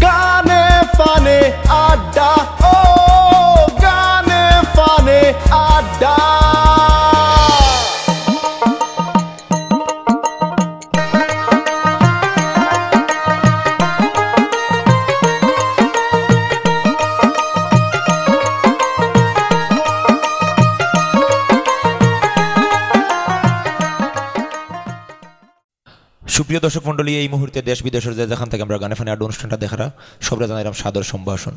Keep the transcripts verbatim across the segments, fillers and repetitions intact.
গানে ফানে আড্ডা, ও গানে ফানে আড্ডা। সুপ্রিয় দর্শক মণ্ডলী, এই মুহূর্তে দেশ বিদেশের যে যেখান থাকি আমরার গানে ফানে আড্ডা অনুষ্ঠানটা দেখরা, সবরে জানাইরাম সাদর সম্ভাষণ।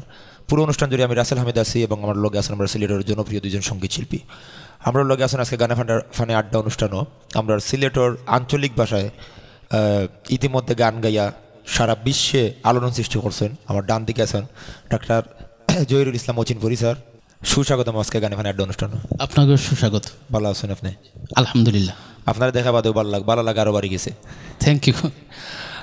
পুরো অনুষ্ঠান জুড়ে আমি রাসেল হামিদ আছি এবং আমার লগে আছইন আমরার সিলেটর জনপ্রিয় দুইজন সঙ্গীত শিল্পী। আমরার লগে আছইন আজকে গানে ফানে, ফানে আড্ডা অনুষ্ঠানও আমরার সিলেটর আঞ্চলিক ভাষায়, আহ, ইতিমধ্যে গান গাইয়া সারা বিশ্বে আলোড়ন সৃষ্টি করছইন। আমার ডান দিকে আছইন ডাক্তার জহিরুল ইসলাম অচিনপুরী স্যার। সুস্বাগতম আজকে গানে ফানে আড্ডা অনুষ্ঠান। আপনাকেও সুস্বাগত। ভালা আছইন আপনে? আলহামদুলিল্লাহ। আপনারে দেখা বাদেও ভালা লাগ-, ভালা লাগা আরো বাড়ি গেছে। Thank you।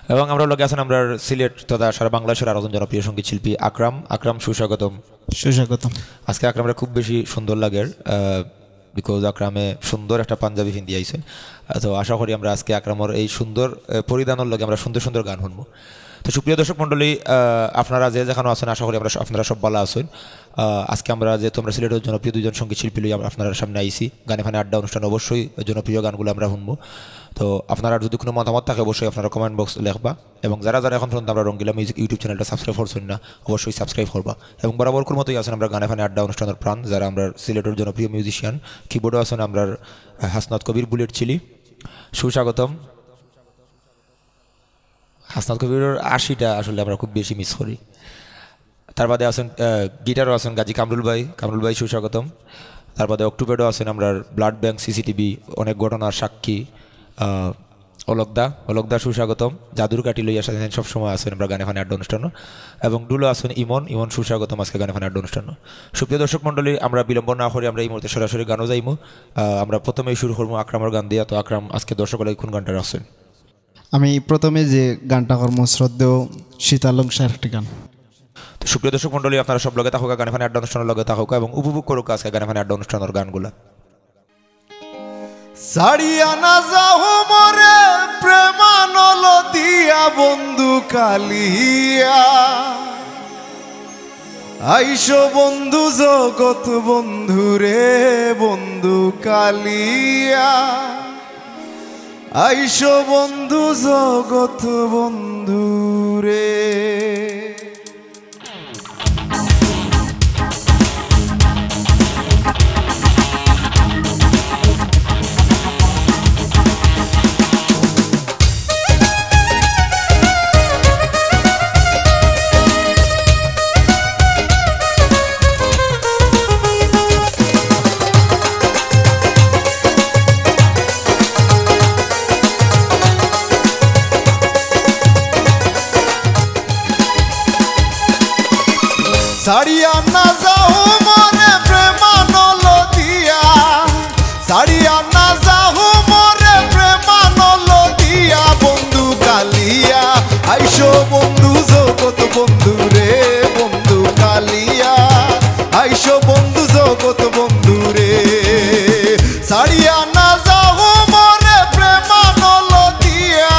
এবং আমরার লগে আছইন আমরার সিলেট তথা সারা বাংলাদেশের আরো একজন জনপ্রিয় সঙ্গীত শিল্পী আকরাম। আকরাম, সুস্বাগতম। সুস্বাগতম। আজকে আকরামরে খুব বেশি সুন্দর লাগের, আহ, because আকরামে সুন্দর একটা পাঞ্জাবি পিন্দি আইছইন। আহ, তো আশা করি আমরা আজকে আকরামর এই সুন্দর, আহ, পরিধানর লগে আমরা সুন্দর সুন্দর গান শুনমু। তো সুপ্রিয় দর্শক মণ্ডলী, আহ, আপনারা যে যেখানো আছইন, আশা করি আমরা স-, আপনারা সব ভালা আছইন। আহ, আজকে আমরা যেহেতু আমরার সিলেটর জনপ্রিয় দুইজন সঙ্গীত শিল্পী লইয়া আমরা আপনারার সামনে আইছি, গানে ফানে আড্ডা অনুষ্ঠান অবশ্যই জনপ্রিয় গানগুলা আমরা শুনমু। তো আপনারার যদি কোনো মতামত থাকে অবশ্যই আপনারা comment box লেখবা। এবং যারা যারা এখন পর্যন্ত আমরার রঙ্গিলা মিউজিক YouTube channelটা subscribe করছইন না, অবশ্যই subscribe করবা। এবং বরাবরকুর মতোই আছইন আমরার গানে ফানে আড্ডা অনুষ্ঠানর প্রাণ, যারা আমরার সিলেটর জনপ্রিয় musician, keyboardও আছইন আমরার, আহ, হাসনাত কবির বুলেট চিলি। সুস্বাগতম। হাসনাত কবিরর আশিটা আসলে আমরা খুব বেশি miss করি। তার বাদে আছইন, আহ, guitarও আছইন গাজী কামরুল ভাই, কামরুল ভাই সুস্বাগতম। তার বাদে octopad-ও আছইন আমরার Blood Bank, CCTV, অনেক ঘটনার সাক্ষী, আহ, অলকদা, অলকদা সুস্বাগতম। জাদুর কাঠি লইয়া সাথে সবসময় আছইন আমরার গানে ফানে আড্ডা অনুষ্ঠানও। এবং ঢুলো আছইন ইমন, ইমন সুস্বাগতম আজকে গানে ফানে আড্ডা অনুষ্ঠানও। সুপ্রিয় দর্শক মণ্ডলী, আমরা বিলম্ব না করি আমরা এই মুহূর্তে সরাসরি গানও যাইমু। আহ, আমরা প্রথমেই শুরু করমু আকরামর গান দিয়া। তো আকরাম, আজকে দর্শকর লাগি কোন গানটা রাখছইন? আমি প্রথমে যে গানটা করমু শ্রদ্ধেয় সীতালং স্যার একটি গান। তো সুপ্রিয় দর্শক মণ্ডলী, আপনারা সব লগে থাকউক্কা, গানে ফানে আড্ডা অনুষ্ঠানর লগে থাকউক্কা এবং উপভোগ করউক্কা আজকে গানে ফানে আড্ডা অনুষ্ঠানর গানগুলা। ছাড়িয়া না যাও মোরে প্রেমানল দিয়া বন্ধু কালিয়া, আইসো বন্ধু জগৎ বন্ধু রে বন্ধু কালিয়া, আইসো বন্ধু জগৎ বন্ধু রে। ছাড়িয়া না যাও মোরে প্রেমানল দিয়া, ছাড়িয়া না যাও মোরে প্রেমানল দিয়া বন্ধু কালিয়া, আইসো বন্ধু জগৎ বন্ধু রে বন্ধু কালিয়া, আইসো বন্ধু জগৎ বন্ধু রে। ছাড়িয়া না যাও মোরে প্রেমানল দিয়া,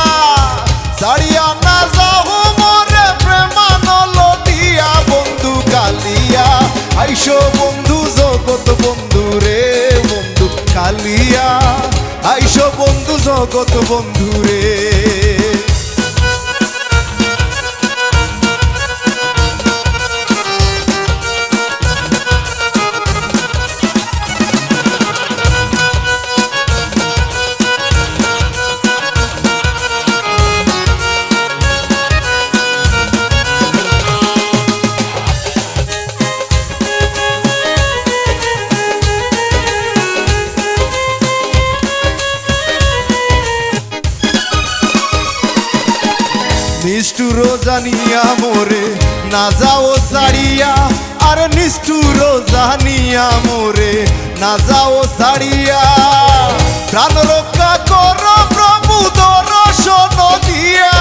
ছাড়িয়া না যাও মোরে প্রেমানল দিয়া বন্ধু কালিয়া, আইসো বন্ধু জগৎ বন্ধু রে বন্ধু কালিয়া, আইসো বন্ধু জগৎ বন্ধু রে। নিষ্ঠুর জানিয়া মোরে না যাও ছাড়িয়া, আর নিষ্ঠুর জানিয়া মোরে না যাও ছাড়িয়া। প্রাণ রক্ষা করো প্রভু দর্শন দিয়া।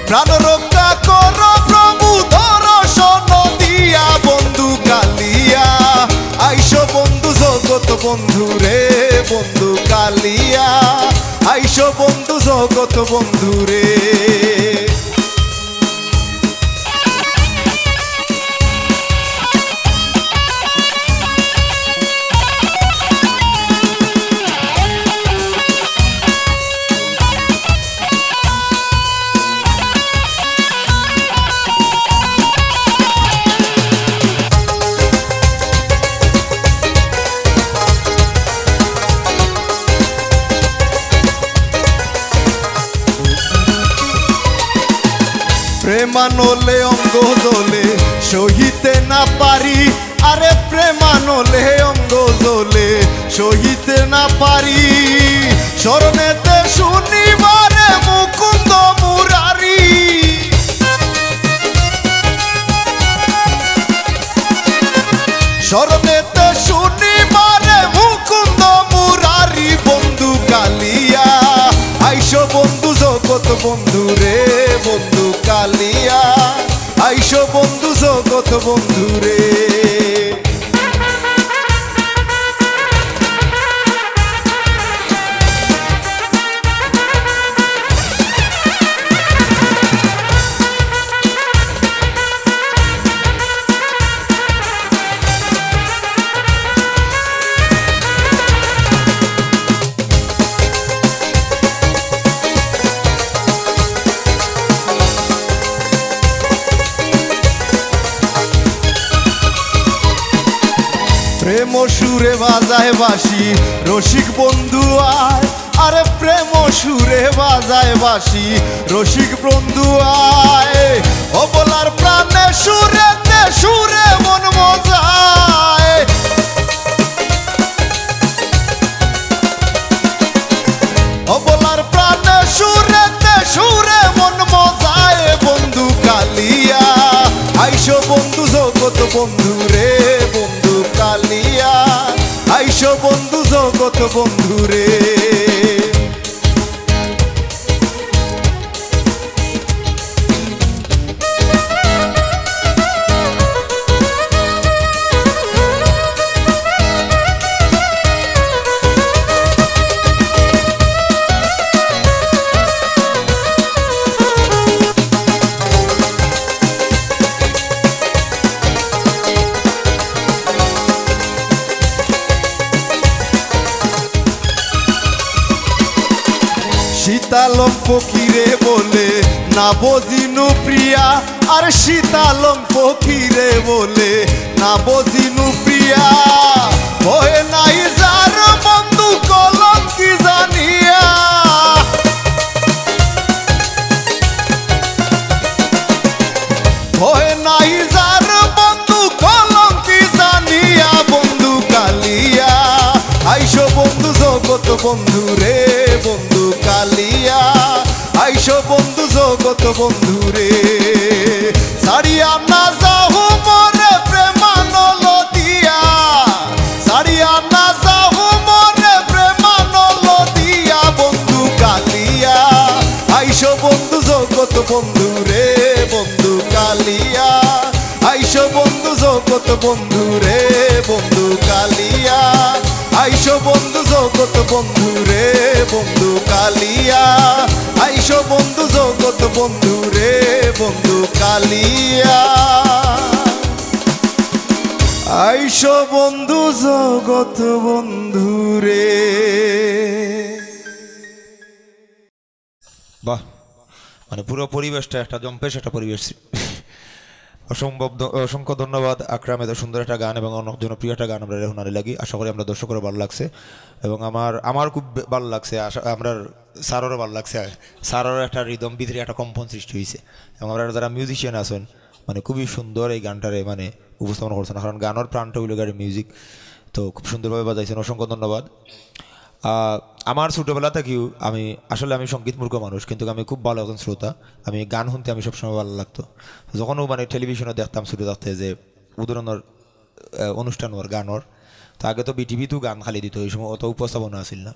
প্রাণ রক্ষা করো প্রভু দর্শন দিয়া বন্ধু কালিয়া। আইসো বন্ধু জগৎ বন্ধু রে বন্ধু কালিয়া। আইসো বন্ধু জগৎ বন্ধু রে। প্রেমানলে অঙ্গ জ্বলে সহিতে না পারি, আরে প্রেমানলে অঙ্গ জ্বলে সহিতে না পারি। স্মরণেতে শুনিবারে মুকুন্দ মুরারি, স্মরণেতে শুনিবারে মুকুন্দ মুরারি। বন্ধু কালিয়া, আইসো বন্ধু জগৎ বন্ধু রে। বন্ধু কালিয়া, আইসো বন্ধু জগৎ বন্ধু রে। প্রেম সুরে বাজায় বাঁশি, রসিক বন্ধু আয়। আরে প্রেম সুরে বাজায় বাঁশি, রসিক বন্ধু আয়। অবলার প্রাণে সুরেতে সুরে মন মজায়। অবলার প্রাণে সুরেতে সুরে মন মজায়। বন্ধু কালিয়া, আইসো বন্ধু জগৎ বন্ধু রে। বন্ধু কালিয়া, আইসো বন্ধু জগৎ বন্ধু রে। শীতালম ফকিরে বলে না বজিনু প্রিয়া, আর শীতালম ফকিরে বলে না বজিনু প্রিয়া। ভয় নাই যার বন্ধু কলঙ্কি জানিয়া, ভয় নাই যার বন্ধু কলঙ্কি জানিয়া। বন্ধু কালিয়া, আইসো বন্ধু জগৎ বন্ধু রে। বন্ধু কালিয়া, আইসো বন্ধু জগৎ বন্ধু রে। ছাড়িয়া না যাও মোরে প্রেমানল দিয়া, ছাড়িয়া না যাও মোরে প্রেমানল দিয়া। বন্ধু কালিয়া, আইসো বন্ধু জগৎ বন্ধু রে। বন্ধু কালিয়া, আইসো বন্ধু জগৎ বন্ধু রে। বন্ধু কালিয়া, আইসো বন্ধু জগৎ বন্ধু রে। বন্ধু কালিয়া, আইসো বন্ধু জগৎ বন্ধু রে। বন্ধু কালিয়া, আইসো বন্ধু জগৎ বন্ধু রে। বাহ, মানে পুরো পরিবেশটা একটা জম্পেশ একটা পরিবেশ। অসম্ভব ধ-, অসংখ্য ধন্যবাদ আকরাম, এত সুন্দর একটা গান এবং অনেক জনপ্রিয় একটা গান আমরা হুনানি লাগি। আশা করি আমরা দর্শকরও ভালা লাগছে এবং আমার, আমার খুব বে-, ভালা লাগছে। আশা, আমরার স্যাররও ভালা লাগছে। স্যাররও একটা রিদম ভিতরে একটা কম্পন সৃষ্টি হইছে এবং আমরা যারা মিউজিশিয়ান আছেন, মানে খুবই সুন্দর এই গানটারে মানে উপস্থাপন করছেন, কারণ গানর প্রাণটা হইল গিয়ে মিউজিক। তো খুব সুন্দরভাবে বাজাইছেন, অসংখ্য ধন্যবাদ। আহ, আমার ছোটোবেলা থাকিও আমি আসলে, আমি সঙ্গীত মূর্খ মানুষ, কিন্তু আমি খুব ভালো একজন শ্রোতা। আমি গান শুনতে আমি সবসময় ভালো লাগতো। তো যখনও মানে টেলিভিশনে দেখতাম ছোটো থাকতে যে ও ধরনের, আহ, অনুষ্ঠান ওর গানর, তো আগে তো বিটিভিতেও গান খালি দিত, ওই সময় অত উপস্থাপনা আছিল না।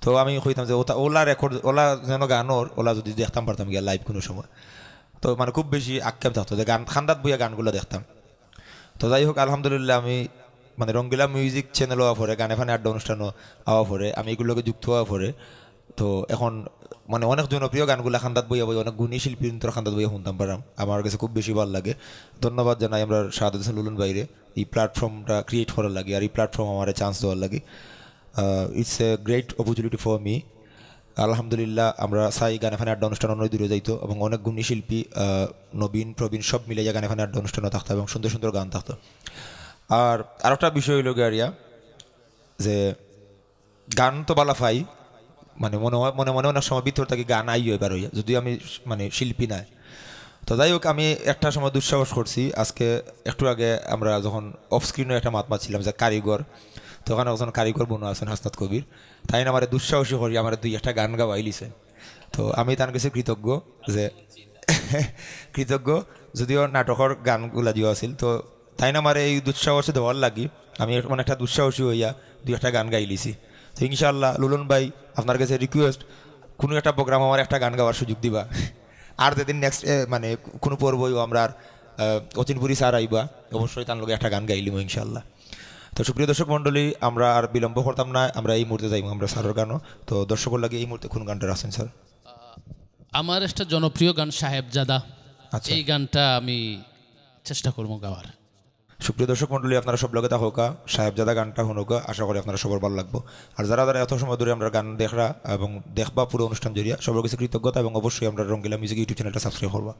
তো আমি কইতাম যে ওটা, ওলা রেকর্ড, ওলা যেন গানর, ওলা যদি দেখতাম পারতাম গিয়া লাইভ কোনো সময়, তো মানে খুব বেশি আক্ষেপ থাকতো যে গান, খান্দাত বইয়া গানগুলো দেখতাম। তো যাই হোক, আলহামদুলিল্লাহ, আমি মানে রঙ্গিলা মিউজিক চ্যানেল হওয়া পরে, গানে ফানে আড্ডা অনুষ্ঠানও হওয়া পরে, আমি এগুলোকে যুক্ত হওয়া পরে, তো এখন মানে অনেক জনপ্রিয় গানগুলা খান্দাত বইয়া বইয়া, অনেক গুণী শিল্পীর খান্দাত বইয়া হুনতাম পাররাম। আমার গেছে খুব বেশি ভালা লাগে। ধন্যবাদ জানাই আমরা শাহাদত হোসেন লুলন ভাইরে এই প্ল্যাটফর্মটা ক্রিয়েট করার লাগি আর এই প্ল্যাটফর্ম আমারে চান্স দেওয়ার লাগি। It's a great opportunity for me. আলহামদুলিল্লাহ, আমরা চাই গানে ফানে আড্ডা অনুষ্ঠান অনেক দূরে যাইতো এবং অনেক গুণী শিল্পী, আহ, নবীন প্রবীণ সব মিলাইয়া গানে ফানে আড্ডা অনুষ্ঠানও থাকতো এবং সুন্দর সুন্দর গান থাকতো। আর আরেকটা বিষয় অইলো গিয়া যে গান তো ভালা পাই, মানে মনে হয়, মনে মনে অনেক সময় ভিতর থাকি গান আইও এবার অইয়া, যদিও আমি শ-, মানে শিল্পী নায়। তো যাই হোক, আমি একটা সময় দুঃসাহস করছি। আজকে একটু আগে আমরা যখন অফ স্ক্রিনে একটা মাত মাতছিলাম যে কারিগর, তো ওখানে একজন কারিগর বনু আছেন হাসনাত কবির, তাইন আমারে দুঃসাহসী করি আমারে দুই একটা গান গাওয়াইলিছে। তো আমি তান কাছে কৃতজ্ঞ যে কৃতজ্ঞ, যদিও নাটকর গানগুলা দিও আছিল, তো তাইন আমারে এই দুঃসাহসে দেওয়ার লাগি আমি এক-, মানে একটা দুঃসাহসী অইয়া দুই একটা গান গাইলিছি। তো ইনশাআল্লাহ লুলন ভাই, আপনার কাছে রিকোয়েস্ট, কোনো একটা প্রোগ্রাম আমার একটা গান গাওয়ার সুযোগ দিবা। আর যেদিন নেক্সট, এ, মানে কোনো পর্বও আমরা, আহ, অচিনপুরি স্যার আইবা, অবশ্যই তার লগে একটা গান গাইলিমু ইনশাআল্লাহ। তো সুপ্রিয় দর্শক মণ্ডলী, আমরা আর বিলম্ব করতাম না, আমরা এই মুহূর্তে যাইমু আমরা স্যারের গানও। তো দর্শকর লাগি এই মুহূর্তে কোন গানটা রাখছেন স্যার? আমার একটা জনপ্রিয় গান সাহেবজাদা, আচ্ছা। এই গানটা আমি চেষ্টা করবো গাওয়ার। সুপ্রিয় দর্শক মণ্ডলী, আপনারা সব লগে থাকউক্কা, সাহেবজাদা গানটা হুনউক্কা, আশা করি আপনারা সবার ভালা লাগবো। আর যারা যারা এত সময় ধরে আমরার গান দেখরা এবং দেখবা পুরো অনুষ্ঠান জুড়িয়া, সবার কাছে কৃতজ্ঞতা এবং অবশ্যই আমরার রঙ্গিলা মিউজিক YouTube চ্যানেলটা সাবস্ক্রাইব করবা।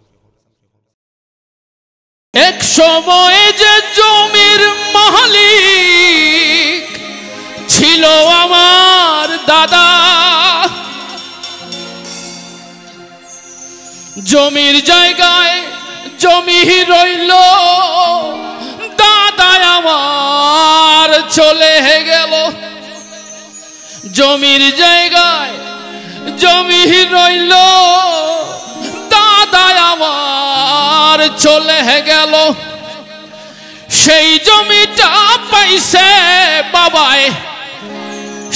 এক সময় যে জমির মালিক ছিল আমার দাদা, জমির জায়গায় জমি রইল, দাদা আমার চলে গেল। জমির জায়গায় জমি রইল, দাদা আমার চলে গেল। সেই জমিটা পাইছে বাবায়,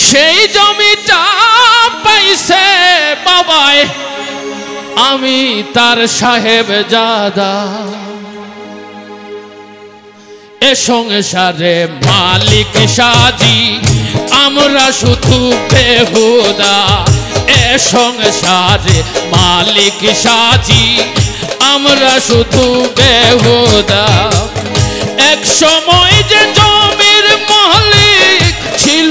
সেই জমিটা পাইছে বাবায়, আমি তার সাহেবজাদা। এ সংসারে মালিক সাজি আমরা শুধু বেহুদা, এ সংসারে মালিক সাজি আমরা শুধু বেহুদা। এক সময় যে জমির মালিক ছিল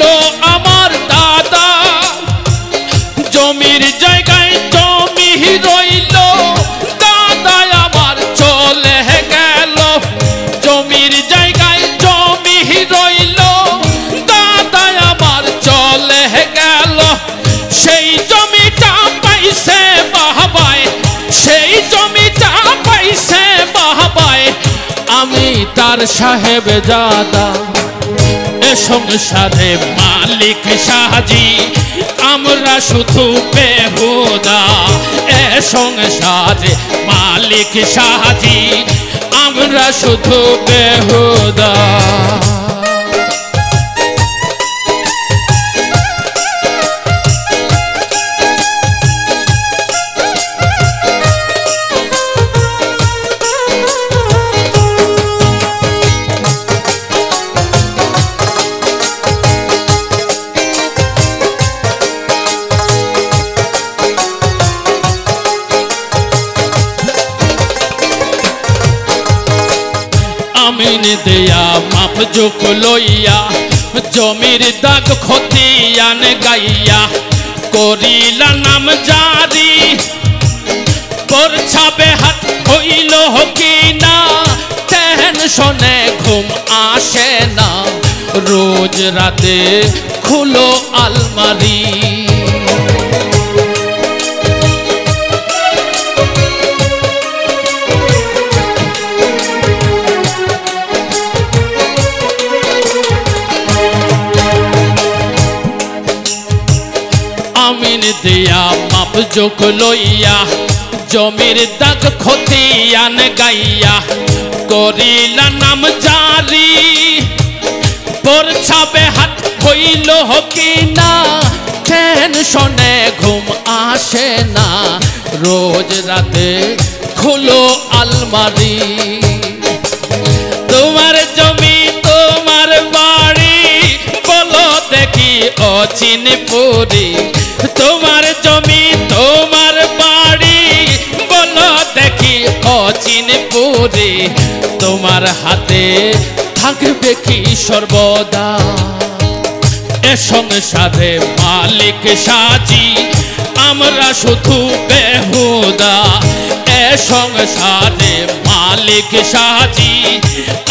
আমার দাদা, জমির জায়গায় জমি রইল, দাদা আমার চলে গেল। জমির জায়গায় জমি রইল, দাদা আমার চলে গেল। সেই জমিটা পাইছে বাবায়, সেই জমিটা পাইছে বাবায়, আমি তার সাহেবজাদা। এ সংসারে মালিক সাজি আমরা শুধু বেহুদা, এ সংসারে মালিক সাজি আমরা শুধু বেহুদা। আমিন দিয়া মাপ জুক লইয়া, জমির দাগ খতিয়ান গাইয়া, করিলা নাম জারি। পরছা বেহাত হইল কি না, টেনশনে ঘুম আসে না, রোজ রাতে খুলো আলমারি। আমিন দিয়া মাপ জুক লইয়া, জমির দাগ খতিয়ান গাইয়া, করিলা নাম জারি। পরছা বেহাত হইল কি না, টেনশনে ঘুম আসে না, রোজ রাতে খুলো আলমারি। তোমার জমি, তোমার বাড়ি, বলো দেখি অচিনপুরি। তোমার রে, তোমার হাতে থাকবে কি সর্বদা? এ সংসারে মালিক সাজি আমরা শুধু বেহুদা। এ সংসারে মালিক সাজি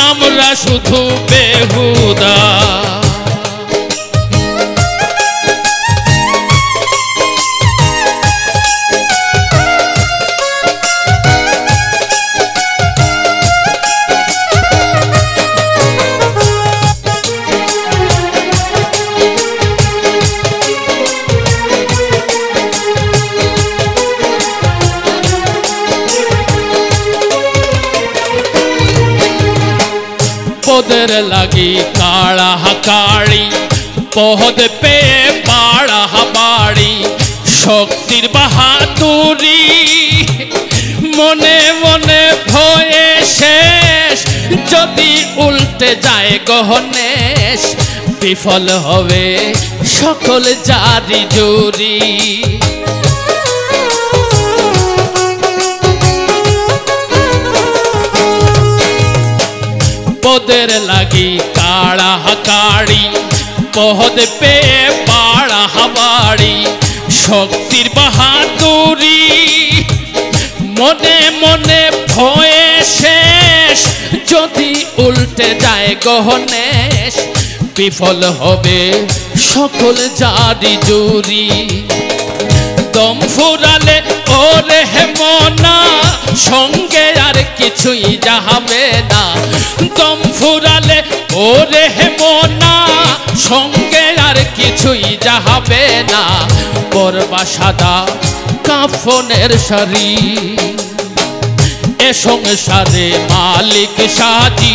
আমরা শুধু বেহুদা। পদের লাগি কাড়াকাড়ি, পদ পেয়ে বাড়াবাড়ি, শক্তির বাহাদুরি। মনে মনে ভয়ে শেষ, যদি উল্টে যায় গহনেশ, বিফল হবে সকল জারি জুরি। পদের লাগি কাড়াকাড়ি, পদ পেয়ে বাড়াবাড়ি, শক্তির বাহাদুরি। মনে মনে ভয়ে শেষ, যদি উল্টে যায় গহনেশ, বিফল হবে সকল জারি জুরি। দম ফুরালে ওরে হে মনা, সঙ্গে আর কিছুই যাবে না। দম ফুরালে ওরে হে মনা, সঙ্গে আর কিছুই যাবে না। পরবা সাদা কাফনের শাড়ি। এ সংসারে মালিক সাজি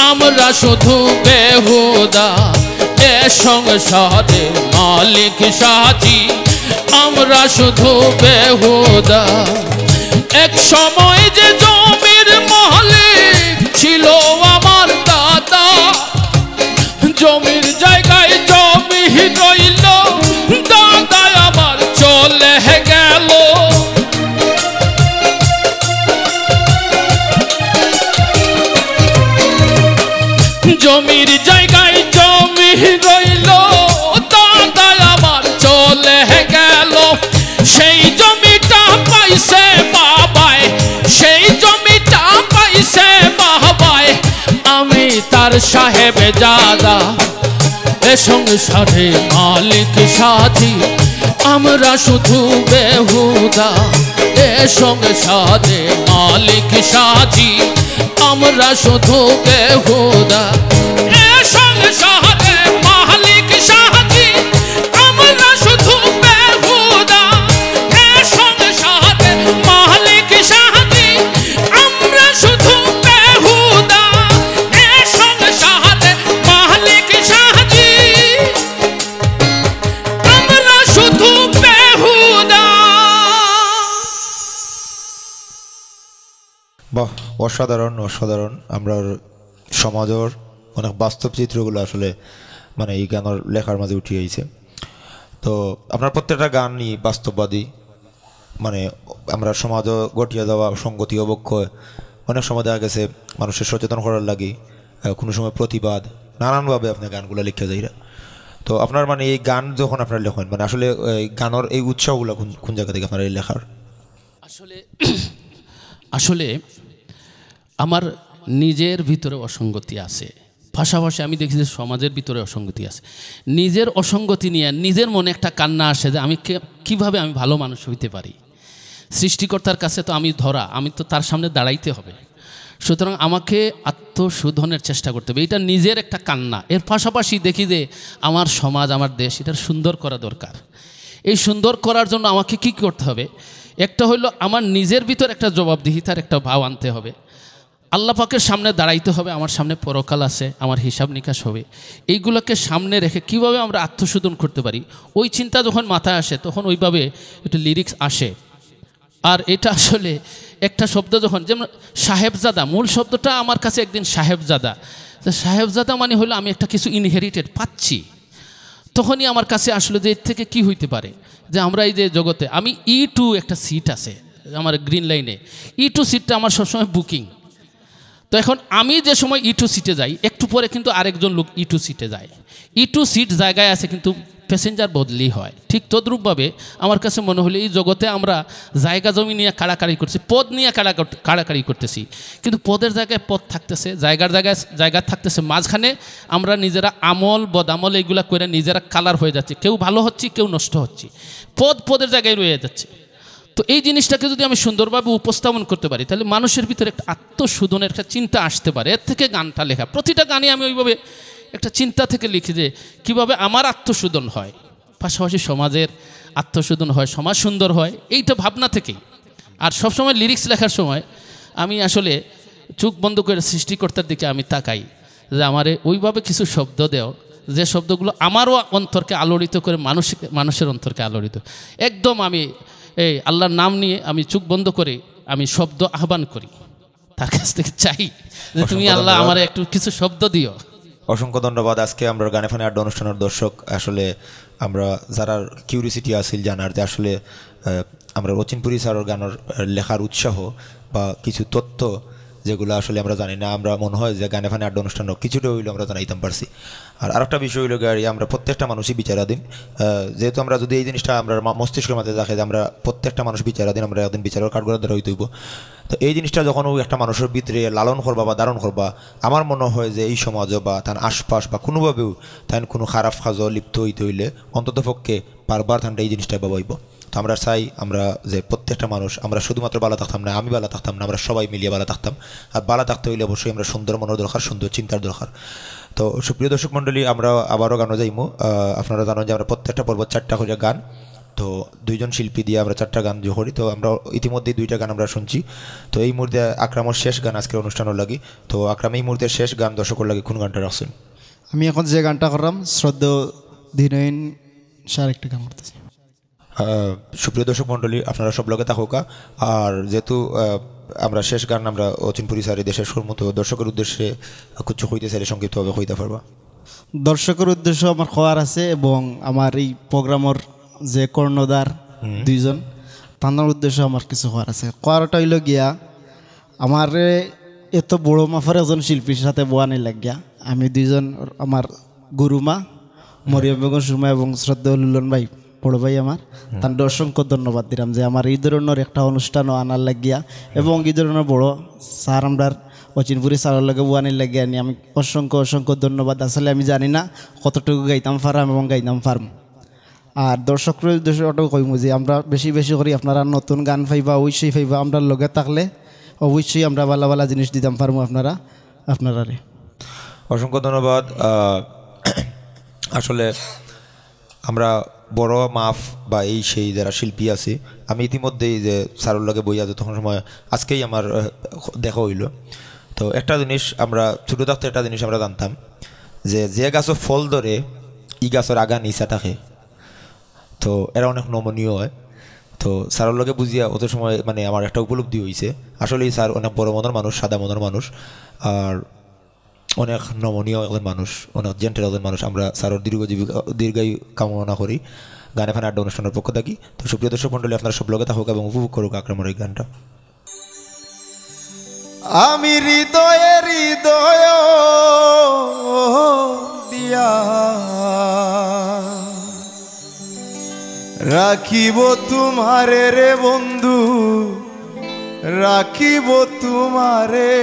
আমরা শুধু বেহুদা। এ সংসারে মালিক সাজি আমরা শুধু বেহুদা। এক সময় যে জমির মালিক ছিল আমার দাদা, জমির জায়গায় জমি রইল, দাদা আমার চলে গেল। জমির জায়গায় জমি রইল, দাদা আমার চলে গেল। সেই জমিটা পাইছে বাবায়, সেই জমিটা পাইছে বাবায়, আমি তার সাহেব জাদা। এ সংসারে মালিক সাজি আমরা শুধু বেহুদা। এ সংসারে মালিক সাজি আমরা শুধু বেহুদা। এ সংসারে মালিক সাজি আমরা শুধু বেহুদা। এ সংসারে মালিক সাজি আমরা শুধু বেহুদা। এ সংসারে মালিক সাজি আমরা শুধু বেহুদা। বাহ, অসাধারণ, অসাধারণ। আমরার সমাজর অনেক বাস্তব চিত্রগুলা আসলে মানে এই গানর লেখার মাঝে উঠি আইছে। তো আপনার প্রত্যেকটা গানই বাস্তববাদী। মানে আমরা সমাজো ঘটিয়া যাওয়া অসঙ্গতি অবক্ষয় অনেক সময় দেখা গেছে মানুষরে সচেতন করার লাগি, আহ, কুনু সময় প্রতিবাদ, নানানভাবে আপনে গানগুলা লিখিয়া যাইরা। তো আপনার মানে এই গান যখন আপনারা লেখেন, মানে আসলে এই গানর এই উৎসাহগুলা কুন, কুন জাগা থাকি আপনার এই লেখার? আসলে, আসলে আমার নিজের ভিতরে অসঙ্গতি আছে, পাশাপাশি আমি দেখি যে সমাজের ভিতরে অসঙ্গতি আছে। নিজের অসঙ্গতি নিয়ে নিজের মনে একটা কান্না আসে যে আমি কে-, কিভাবে আমি ভালো মানুষ হইতে পারি। সৃষ্টিকর্তার কাছে তো আমি ধরা, আমি তো তার সামনে দাঁড়াইতে হবে। সুতরাং আমাকে আত্মশোধনের চেষ্টা করতে হবে, এটা নিজের একটা কান্না। এর পাশাপাশি দেখি যে আমার সমাজ, আমার দেশ, এটার সুন্দর করা দরকার। এই সুন্দর করার জন্য আমাকে কি করতে হবে? একটা হইলো আমার নিজের ভিতর একটা জবাবদিহিতার একটা ভাব আনতে হবে। আল্লাহ পাকের সামনে দাঁড়াইতে হবে, আমার সামনে পরকাল আছে, আমার হিসাব নিকাশ হবে। এইগুলোকে সামনে রেখে কিভাবে আমরা আত্মশোধন করতে পারি, ওই চিন্তা যখন মাথায় আসে, তখন ওইভাবে একটু লিরিক্স আসে। আর এটা আসলে একটা শব্দ যখন, যেমন সাহেবজাদা, মূল শব্দটা আমার কাছে একদিন সাহেবজাদা, তো সাহেবজাদা মানে হলো আমি একটা কিছু ইনহেরিটেড পাচ্ছি। তখনই আমার কাছে আসলো যে এর থেকে কি হইতে পারে, যে আমরা এই যে জগতে, আমি ই টু একটা সিট আছে আমার গ্রিন লাইনে, ই টু সিটটা আমার সবসময় বুকিং। তো এখন আমি যে সময় ই টু সিটে যাই, একটু পরে কিন্তু আরেকজন লোক ই টু সিটে যায়। ই টু সিট জায়গায় আছে, কিন্তু প্যাসেঞ্জার বদলি হয়। ঠিক তদ্রূপভাবে আমার কাছে মনে হলো, এই জগতে আমরা জায়গা জমি নিয়ে কাড়াকাড়ি করছি, পদ নিয়ে কাড়া-, কাড়াকাড়ি করতেছি, কিন্তু পদের জায়গায় পদ থাকতেছে, জায়গার জায়গায় জায়গা থাকতেছে। মাঝখানে আমরা নিজেরা আমল বদামল এইগুলা করে নিজেরা কালার হয়ে যাচ্ছে, কেউ ভালো হচ্ছে, কেউ নষ্ট হচ্ছে, পদ পদের জায়গায় রয়ে যাচ্ছে। তো এই জিনিসটাকে যদি আমি সুন্দরভাবে উপস্থাপন করতে পারি, তাহলে মানুষের ভিতরে একটা আত্মশোধনের একটা চিন্তা আসতে পারে। এর থেকে গানটা লেখা, প্রতিটা গানে আমি ওইভাবে একটা চিন্তা থেকে লিখি যে কিভাবে আমার আত্মশোধন হয়, পাশাপাশি সমাজের আত্মশোধন হয়, সমাজ সুন্দর হয়, এইটা ভাবনা থেকেই। আর সবসময় লিরিক্স লেখার সময় আমি আসলে চোখ বন্ধ করে সৃষ্টিকর্তার দিকে আমি তাকাই যে আমারে ওইভাবে কিছু শব্দ দেও, যে শব্দগুলো আমারও অন্তরকে আলোড়িত করে, মানুষ, মানুষের অন্তরকে আলোড়িত। একদম আমি এই আল্লাহর নাম নিয়ে আমি চোখ বন্ধ করে আমি শব্দ আহ্বান করি, তার কাছ থেকে চাই যে তুমি, আল্লাহ, আমারে একটু কিছু শব্দ দিও। অসংখ্য ধন্যবাদ। আজকে আমরা গানে ফানে আড্ডা অনুষ্ঠানের দর্শক, আসলে আমরা যারার কিউরিওসিটি আছিল জানার যে আসলে, আহ, আমরা অচিনপুরী স্যারের গানের, আহ, লেখার উৎসাহ বা কিছু তথ্য যেগুলো আসলে আমরা জানি না, আমরা মনে হয় যে গানে ফানে আড্ডা অনুষ্ঠানও কিছুটা হইলেও আমরা জানাইতাম পারছি। আর আরেকটা বিষয় হইলো গিয়া, আমরা প্রত্যেকটা মানুষই বিচারাধীন। আহ, যেহেতু আমরা যদি এই জিনিসটা আমরা মা-, মস্তিষ্কের মাঝে রাখে যে আমরা প্রত্যেকটা মানুষ বিচারাধীন, আমরা একদিন বিচারের কাঠগড়ার দ্বারা হইতে হইব। তো এই জিনিসটা যখন ওই একটা মানুষের ভিতরে লালন করবা বা ধারণ করবা, আমার মনে হয় যে এই সমাজও বা তার আশপাশ বা কোনোভাবেও তাই কোনো খারাপ কাজও লিপ্ত হইতে হইলে অন্তত পক্ষে বারবার তানটা এই জিনিসটা ভাবাইব। তো আমরা চাই, আমরা যে প্রত্যেকটা মানুষ, আমরা শুধুমাত্র ভালো থাকতাম না, আমি ভালো থাকতাম না, আমরা সবাই মিলিয়ে ভালো থাকতাম। আর ভালো থাকতে হইলে অবশ্যই আমরা সুন্দর মনের দরকার, সুন্দর চিন্তার দরকার। তো সুপ্রিয় দর্শক মণ্ডলী, আমরা আবারও গানও যাইমু। আহ, আপনারা জানেন যে আমরা প্রত্যেকটা পর্ব চারটা করে গান, তো দুইজন শিল্পী দিয়ে আমরা চারটা গান জো করি। তো আমরা ইতিমধ্যেই দুইটা গান আমরা শুনছি। তো এই মুহূর্তে আকরামর শেষ গান আজকের অনুষ্ঠানও লাগি। তো আকরাম, এই মুহূর্তে শেষ গান দর্শকর লাগি কোন গানটা রাখছেন? আমি এখন যে গানটা করলাম, শ্রদ্ধেয় দীনইন স্যার একটা গান করতেছি। আহ, সুপ্রিয় দর্শক মণ্ডলী, আপনারা সব লগে থাকউক্কা। আর যেহেতু, আহ, আমরা শেষ গান আমরা অচিনপুরী স্যার দিয়ে শেষ করবো, তো দর্শকের উদ্দেশ্যে কিছু কইতে চাইলে সংক্ষিপ্তভাবে কইতে পারবা। দর্শকের উদ্দেশ্য আমার কওয়ার আছে এবং আমার এই প্রোগ্রামর যে কর্ণধার হুম। দুইজন, তাদের উদ্দেশ্য আমার কিছু কওয়ার আছে। কওয়ারটা হইল গিয়া, আমারে এত বড় মাপের একজন শিল্পীর সাথে বওয়ানি লাগিয়া, আমি দুইজন, আমার গুরুমা মরিয়ম বেগম সুরমা এবং শ্রদ্ধেয় লুলন ভাই, বড় ভাই আমার, হুম। তানরে অসংখ্য ধন্যবাদ দিলাম যে আমার এই ধরনের একটা অনুষ্ঠানও আনার লাগিয়া এবং এই ধরনের বড় স্যার আমরার অচিনপুরী স্যারের লগে বওয়ানির লাগিয়া আনি আমি অসংখ্য অসংখ্য ধন্যবাদ। আসলে আমি জানি না কতটুকু গাইতাম পারাম এবং গাইতাম পারমু। আর দর্শকর উদ্দেশ্যে ওটাও কইমু যে আমরা বেশি বেশি করি আপনারা নতুন গান পাইবা, অবশ্যই পাইবা। আমরার লগে থাকলে অবশ্যই আমরা ভালা ভালা জিনিস দিতাম পারমু আপনারা, আপনারারে। অসংখ্য ধন্যবাদ। আহ, আসলে আমরা বড় মাপ বা এই সেই যারা শিল্পী আছি, আমি ইতিমধ্যেই যে স্যারের লগে বইয়া যতক্ষণ সময় আজকেই আমার, আহ, দেখা হইল। তো একটা জিনিস আমরা ছোটো থাকতে একটা জিনিস আমরা জানতাম যে, যে গাছও ফল ধরে, ই গাছর আগা নিচা থাকে। তো এরা অনেক নমনীয় হয়। তো স্যারের লগে বুঝিয়া অত সময় মানে আমার একটা উপলব্ধি হইছে, আসলেই স্যার অনেক বড় মনের মানুষ, সাদা মনের মানুষ, আর অনেক নমনীয় একজন মানুষ, অনেক জেন্টেল একজন মানুষ। আমরা স্যারের দীর্ঘজীবী, দীর্ঘায়ু কামনা করি গানে ফানে আড্ডা অনুষ্ঠানের পক্ষ থাকি। তো সুপ্রিয় দর্শক মণ্ডলী, আপনারা সব লগে থাকুক এবং উপভোগ করুক আকরামর এই গানটা। আমি হৃদয়ে হৃদয় দিয়া রাখিব তোমারে রে বন্ধু, রাখিব তোমারে।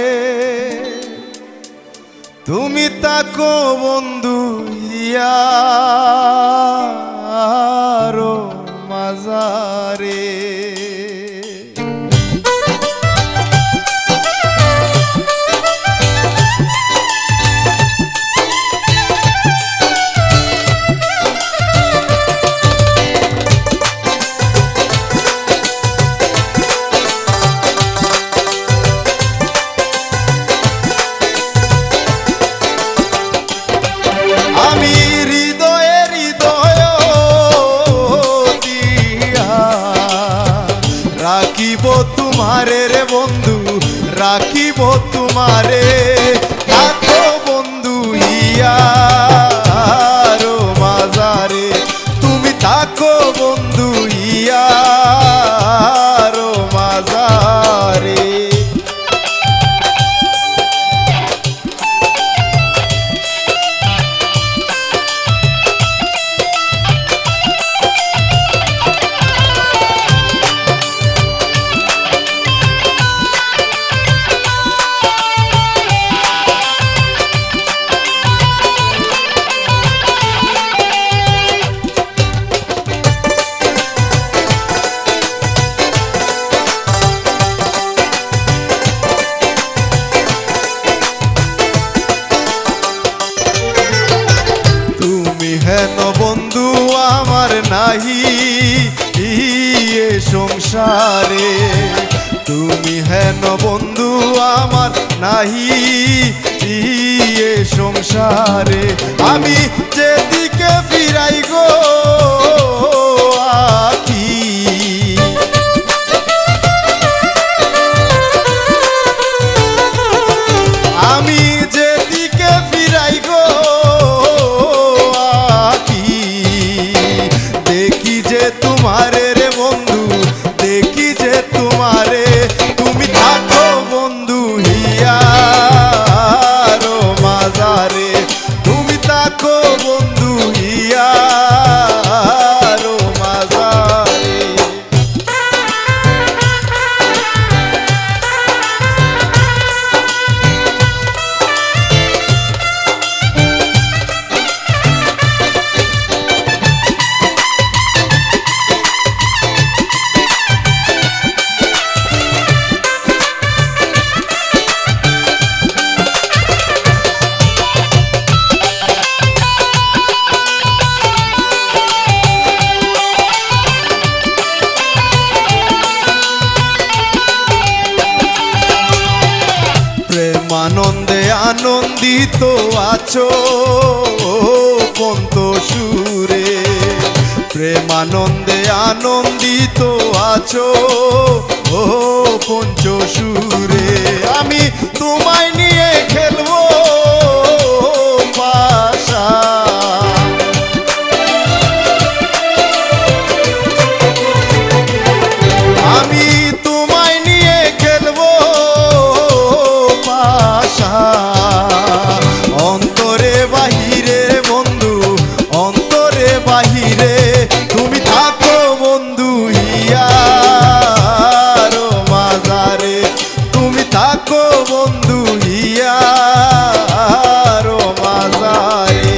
তুমি থাকো বন্ধু ইয়ারো মাজারে। আমি হৃদয়ে হৃদয় দিয়া রাখিব তোমারে রে বন্ধু, রাখিব তোমারে। থাকো বন্ধু ইয়ারো মাজারে, তুমি থাকো বন্ধু ইয়ারো মাজারে। এ সংসারে তুমি হেন বন্ধু আমার নাহি, এ সংসারে আমি যেদিকে ফিরাই গো আখি। আমি যেদিকে ফিরাই গো আখি, দেখি যে তোমারে রে বন্ধু, দেখি যে তোমারে, তুমি থাকো বন্ধু হিয়ার মাজারে, তুমি থাকো বন্ধু হিয়ার মাজারে। প্রেমানন্দে আনন্দিত আছো পঞ্চ সুরে, প্রেমানন্দে আনন্দিত আছো ও পঞ্চ সুরে। আমি তোমায় নিয়ে খেলবো পাশা। আমি তোমায় নিয়ে খেলবো পাশা। অন্তরে বাহিরে বন্ধু, অন্তরে বাহিরে তুমি থাকো বন্ধু হিয়ার মাজারে, তুমি থাকো বন্ধু হিয়ার মাজারে।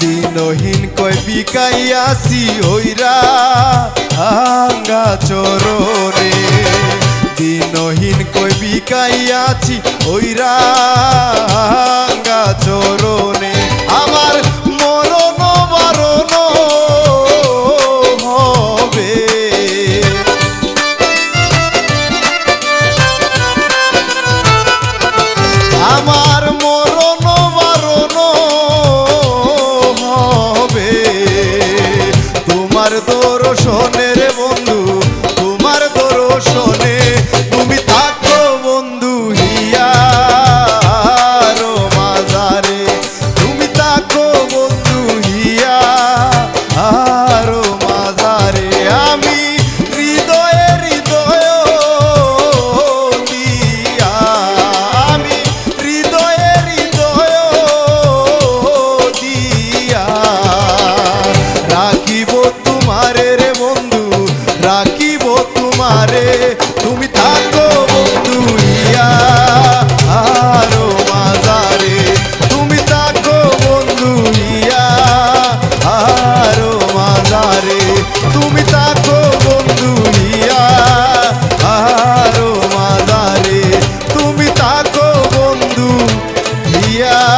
দিনহীন কয় বিকাইয়াছি অইরা আঙ্গা চরণে, দিনহীন কয় বিকাইয়াছি অইরা আঙ্গা চরণে। আমার মরণ বারণ হবে। আমার মরণ বারণ হবে তোমার দর্শনে রে বন্ধু, তোমার দর্শনে। তুমি থাকো বন্ধু হিয়ার মাজারে, তুমি থাকো বন্ধু হিয়ার মাজারে। আমি হৃদয়ে হৃদয় দিয়া, আমি হৃদয়ে হৃদয় দিয়া রাখিব তোমারে রে বন্ধু, রাখিব তোমারে। তুমি থাকো বন্ধু হিয়ার মাজারে, তুমি থাকো বন্ধু হিয়ার মাজারে, তুমি থাকো বন্ধু হিয়ার মাজারে, তুমি থাকো বন্ধু হিয়ার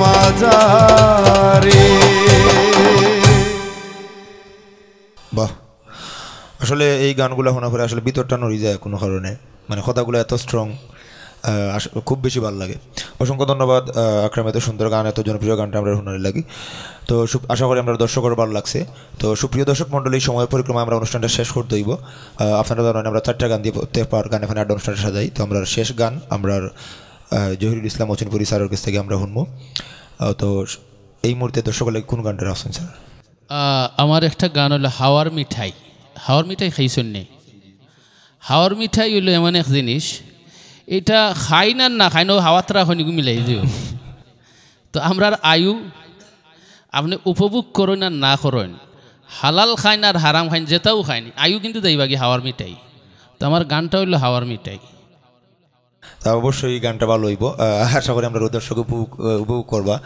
মাজারে। বাহ, আসলে এই গানগুলা হুনার পরে আসলে ভিতরটা নড়ি যায় কুনু কারণে, মানে কথাগুলা এত strong, আহ, আস-, খুব বেশি ভালা লাগে। অসংখ্য ধন্যবাদ, আহ, আকরাম, এত সুন্দর গান, এত জনপ্রিয় গানটা আমরার হুনার লাগি। তো সুপ-, আশা করি আমরার দর্শকর ভালা লাগছে। তো সুপ্রিয় দর্শক মণ্ডলী, সময় পরিক্রমায় আমরা অনুষ্ঠানটা শেষ করতে অইব। আহ, আপনারা জানইন আমরা চাইরটা গান দিয়া প্রত্যেকবার গানে ফানে আড্ডা অনুষ্ঠানটা সাজাই। তো আমরার শেষ গান আমরার, আহ, জহিরুল ইসলাম অচিনপুরী স্যারর গেছ থাকি আমরা হুনমু। আহ, তো এই মুহূর্তে দর্শকর লাগি কুন গানটা রাখছইন স্যার? আহ, আমার একটা গান অইলো হাওয়ার মিঠাই। হাওয়ার মিঠাই খাইছইন নি? হাওয়ার মিঠাই অইলো এমন এক জিনিস, ইটা খাইন আর না খাইন, অউ হাওয়াত্রা খনিগু মিলাই দিও। তো আমরার আয়ু আপনে উপভোগ করইন আর না করইন, হালাল খাইন আর হারাম খাইন, যেতাউ খাইন, আয়ু কিন্তু যাইবাগি হাওয়ার মিঠাই। তো আমার গানটা অইলো হাওয়ার মিঠাই। তা অবশ্যই গানটা ভালা অইবো। আহ, আশা করি আমরার দর্শক উপভোগ, আহ, উপভোগ করবা।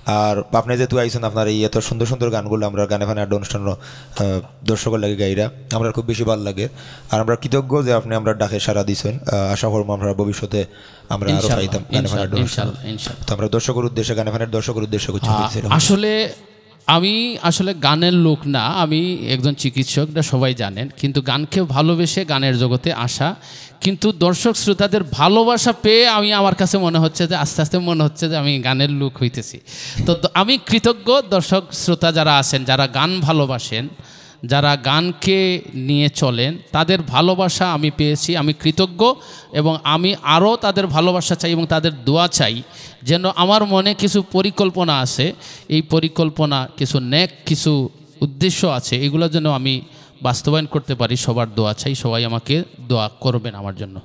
আর আপনে যেহেতু আইছইন, আপনার এই এত সুন্দর সুন্দর গানগুলা আমরার গানে ফানে আড্ডা অনুষ্ঠানর, আহ, দর্শকর লাগি গাইরা, আমরার খুব বেশি ভালা লাগে। আর আমরা কৃতজ্ঞ যে আপনে আমরার ডাকে সাড়া দিছইন। আহ, আশা করমু আমরা ভবিষ্যতে আমরা আরো ইনশাআল্লাহ, পাইতাম গানে ফানে আড্ডা অনুষ্ঠান। ইনশাআল্লাহ, ইনশাআল্লাহ। তো আমরা দর্শকর উদ্দেশ্যে, গানে ফানে দর্শকর উদ্দেশ্যে কিছু আ-, বলতে চাই। আসলে আমি আসলে গানের লোক না, আমি একজন চিকিৎসক, এটা সবাই জানেন। কিন্তু গানকে ভালোবেসে গানের জগতে আসা, কিন্তু দর্শক শ্রোতাদের ভালোবাসা পেয়ে আমি, আমার কাছে মনে হচ্ছে যে আস্তে আস্তে মনে হচ্ছে যে আমি গানের লোক হইতেছি। তো দ-, আমি কৃতজ্ঞ দর্শক শ্রোতা যারা আছেন, যারা গান ভালোবাসেন, যারা গানকে নিয়ে চলেন, তাদের ভালোবাসা আমি পেয়েছি, আমি কৃতজ্ঞ। এবং আমি আরও তাদের ভালোবাসা চাই এবং তাদের দোয়া চাই, যেন আমার মনে কিছু পরিকল্পনা আছে, এই পরিকল্পনা, কিছু নেক, কিছু উদ্দেশ্য আছে, এগুলো যেন আমি বাস্তবায়ন করতে পারি। সবার দোয়া চাই, সবাই আমাকে দোয়া করবেন আমার জন্য।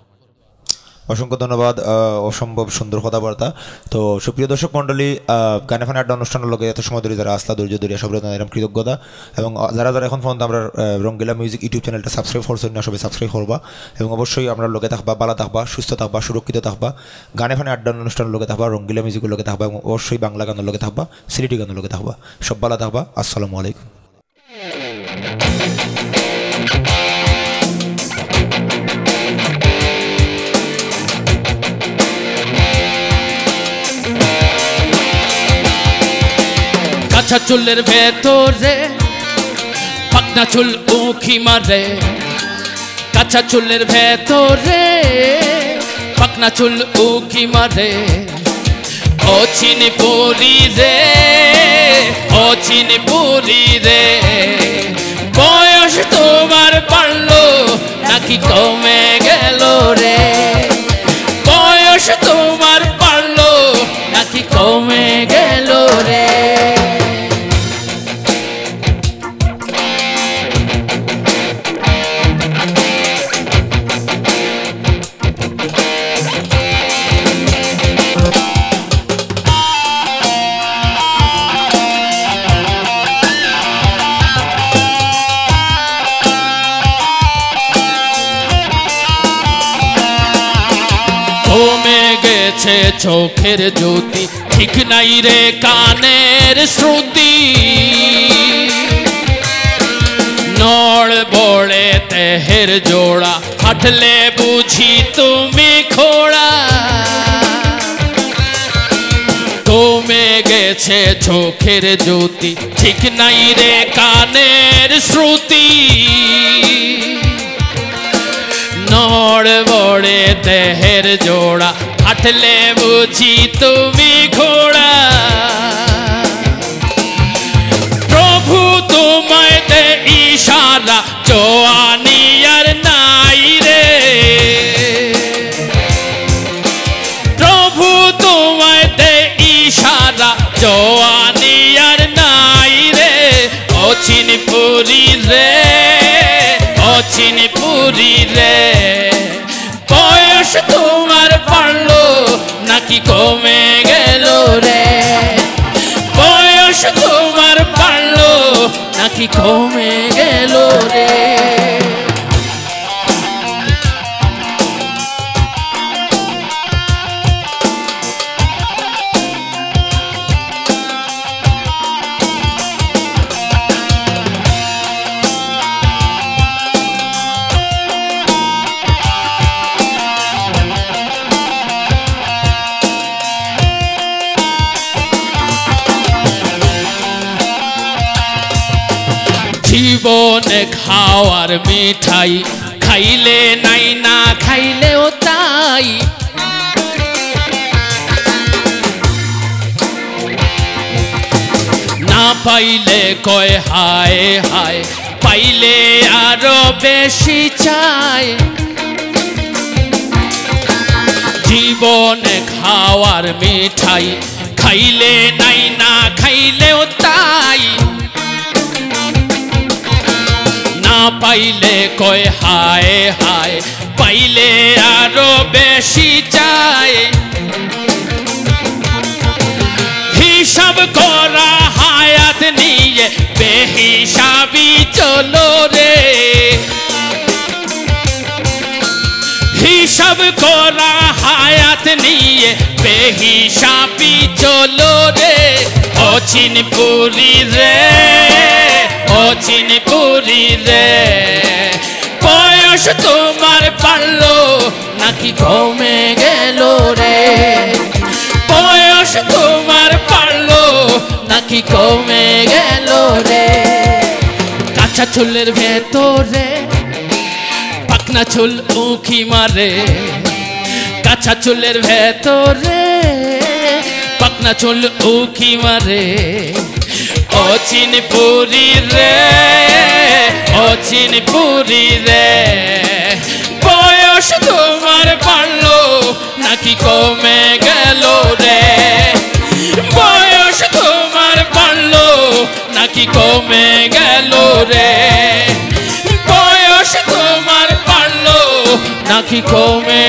অসংখ্য ধন্যবাদ। আহ, অসম্ভব সুন্দর কথাবার্তা। তো সুপ্রিয় দর্শক মণ্ডলী, আহ, গানে ফানে আড্ডা অনুষ্ঠানর লগে এত সময় ধরি যারা আছলা, ধৈর্য ধরিয়া, সবরে জানাইরাম কৃতজ্ঞতা। এবং, আহ, যারা যারা এখন পর্যন্ত আমরার, আহ, রঙ্গিলা মিউজিক YouTube চ্যানেলটা সাবস্ক্রাইব করছইন না, সবে সাবস্ক্রাইব করবা। এবং অবশ্যই আমরার লগে থাকবা, ভালা থাকবা, সুস্থ থাকবা, সুরক্ষিত থাকবা। গানে ফানে আড্ডা অনুষ্ঠানর লগে থাকবা, রঙ্গিলা মিউজিকর লগে থাকবা এবং অবশ্যই বাংলা গানর লগে থাকবা, সিলেটি গানর লগে থাকবা। সব ভালা থাকবা। আসসালামু আলাইকুম। কাঁচা চুলের ভেতরে পাকনা চুল উঁকি মারে, কাঁচা চুলের ভেতরে পাকনা চুল উঁকি মারে। ও চিনি পুরি রে, ও চিনি পুরি রে, বয়স তোমার বাড়লো নাকি কমে গেল রে? বয়স তোমার বাড়লো নাকি কমে গেল রে? কমে গেছে চোখের জ্যোতি, ঠিক নাই রে কানের শ্রুতি। নড়বড়ে দেহের জোড়া, হাঁটলে বুঝি তুমি খোড়া। কমে গেছে চোখের জ্যোতি, ঠিক নাই রে কানের শ্রুতি। নড়বড়ে দেহের জোড়া, হাঁটলে বুঝি তুমি খোড়া। প্রভু তোমায় দে ইশারা, জোয়ানি আর নাই রে। প্রভু তোমায় দে ইশারা, জোয়ানি আর নাই রে। ও চিনি পুরি রে, ও চিনি পুরি রে, বয়স তোমার বাড়লো নাকি কমে গেল রে? বয়স তোমার বাড়লো নাকি কমে গেল রে? জীবনে খাওয়ার মিঠাই, খাইলে নাই, না খাইলেও তাই। না পাইলে কয় হায় হায়, পাইলে আরো বেশি চায়। জীবনে খাওয়ার মিঠাই, খাইলে নাই, না খাইলেও তাই। না পাইলে কয় হায় হায়, পাইলে আরো বেশি হিসাব করা হায়াত নিয়ে বেহিসাবি চলো রে। হিসাব করা হায়াত নিয়ে বেহিসাবি চলো রে। অচিন পুরি রে, অচিন পুরি রে, বয়স তোমার বাড়লো নাকি কমে গেল রে? বয়স তোমার বাড়লো নাকি কমে গেল রে? কাঁচা চুলের ভেতরে পাকনা চুল উঁকি মারে, কাঁচা চুলের ভেতরে পাকনা চুল উঁকি মারে। অচিন পুরি রে, অচিন পুরি রে, বয়স তোমার বাড়লো নাকি কমে গেল রে? বয়স তোমার বাড়লো নাকি কমে গেল রে? বয়স তোমার বাড়লো নাকি কমে